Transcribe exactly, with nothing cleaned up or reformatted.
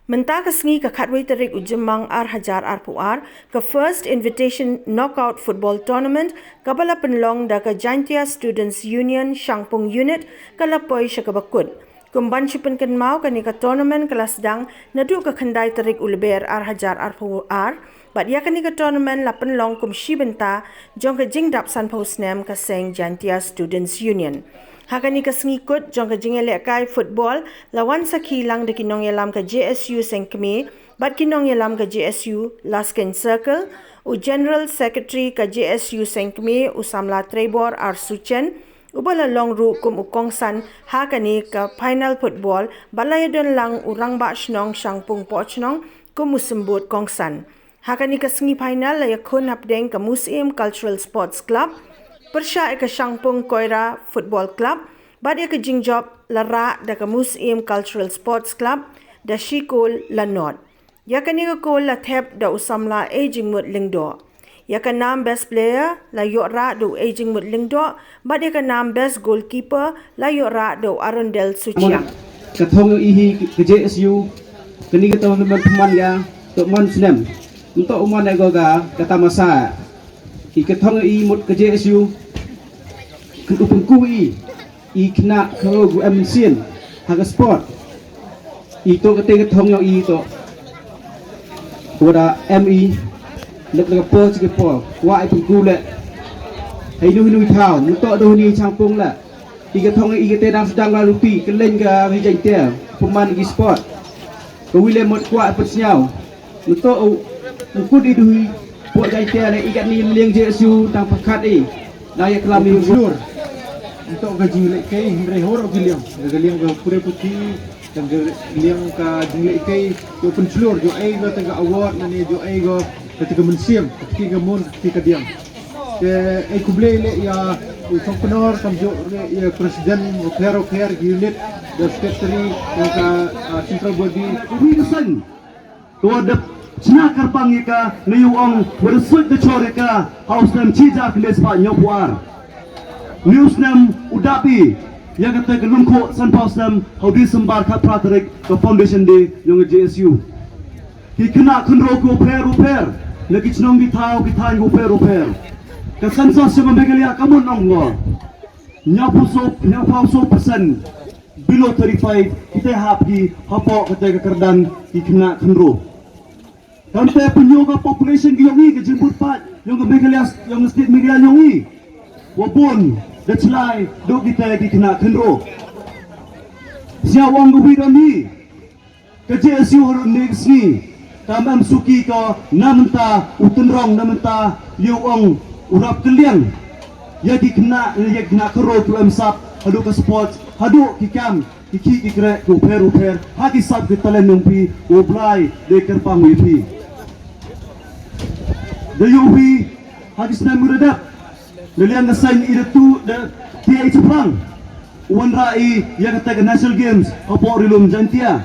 Mynta ka sngi ka khatwei tarik u Jymmang ar hajar arphew ar, ka First Invitation Knockout Football Tournament kaba la pynlong da ka Jaintia Students Union Shangpung Unit ka la poi sha kaba kut. Kum ban shu pynkynmaw, kane ka tournament ka la sdang naduh ka khyndai tarik u Lber ar hajar arphew ar, bad ïa kane ka tournament la pynlong kum shi bynta jong ka jingdap sanphew snem ka seng Jaintia Students Union. Ha kane ka sngi kut jong ka jingïalehkai football, la wan sakhi lang da ki nongïalam ka J S U Sengkmie bad ki nongïalam ka J S U Laskein Circle, u General Secretary ka J S U Sengkmie, u samla Treibor R Suchen, uba la long ruh kum u kongsan ha kane ka final football, bad la ïadon lang u rangbah shnong Shangpung Pohshnong kum u symbud kongsan. Ha kane ka sngi final la ïakhun hapdeng ka Museum Cultural Sports Club pyrshah ïa ka Shangpung Koira Football Club, bad ïa ka jingjop la rah da ka Museum Cultural Sports Club da shi kol la nod. Ïa kane ka kol la thep da u samla A Jingmut Lyngdoh. Ïa ka nam best player la ïoh rah da u A Jingmut Lyngdoh, bad ïa ka nam best goalkeeper la ïoh rah da u Arundel Suchiang. Ka thong ïoh i hi ka J S U, kane ka thong man pynman ïa, to man snem. Nto u man ïa go ga ka tamasa. I ka thong ïoh i mut ka J S U, kan u pynku i. I khynnah khynroo gu em mynsiem ha ka sport. I to ka te ka thong ïoh i to. Ko da em i lep lep ka por chi ka por. Kwah i pynku leh. Hei nu nu thaw. Nto do ni chang pung leh. I ka thong i ka te dang sdang la ruti. Ka leng ka ri Jaintia. Pynman ki sport. Ka wi le mot kwah pynsngew. Nto u mkut i duhi. Pok Jaintia le i kat ni liang J S U tang pyrkhat i. Na ïa klam i. Shlur. Nto ka jingleh kei hynrei hor ki liang. Ka liang ka pure puthi, ka liang ka jingleh kei, jo pynshlur, jo ai go ta ka award, nane jo ai go ka ta ka mynsiem, ka ti ka mun, ka ti ka diang. Te ai khublei le ïa u Chongpnor, kam jo le ïa president, u pher u pher unit, the secretary, ïa ka, ah, central body. Wi ka seng. Ka wa dep chna kyrpang ïa ka, ne ïa u ong wa da suit da chor ïa ka ha u snem shi hajar khyndai spah hynñiewphew ar. Ne u snem u dap i ïa kata ka lyngkhuh sanphew snem ha u December khatphra tarik, ka Foundation Day yong ka J S U. Ki khynnah khynroo ki u pher u pher na ki chnong ki thaw ki thaiñ ki u pher u pher. Ka census yong ka Meghalaya ka mut ong ngo. Hynñiewphew soo, hynñiewphew soo percent below thirty-five, kita hap ki hapoh kata ka kyrdan ki khynnah khynroo. Kamte pynïoh ka population ki yong i, ka jingbud paid yong ka Meghalaya, yong ka state Meghalaya yong i, wa bun da chlai dooh kita ki khynnah khynroo. Sñiaw ong ka wi da ni. Ka J S U haduh ne ka sngi kam em suki ko na mynta u tynrong, na mynta ïa u ong u rap kylliang ïa ki khynnah, ïa ki khynnah khynroo ki em sap haduh ka sports, haduh ki kam ki khih ki kreh ki u pher u pher ha ki sap ki talent yong phi, u Blai dei kyrpang ïa phi. Da ïoh phi ha ki snem ki da dep. Da liang ka seng i da tu da phi ai chaphrang u wanrah i ïa kata ka National Games hapoh Ri Lum Jaintia.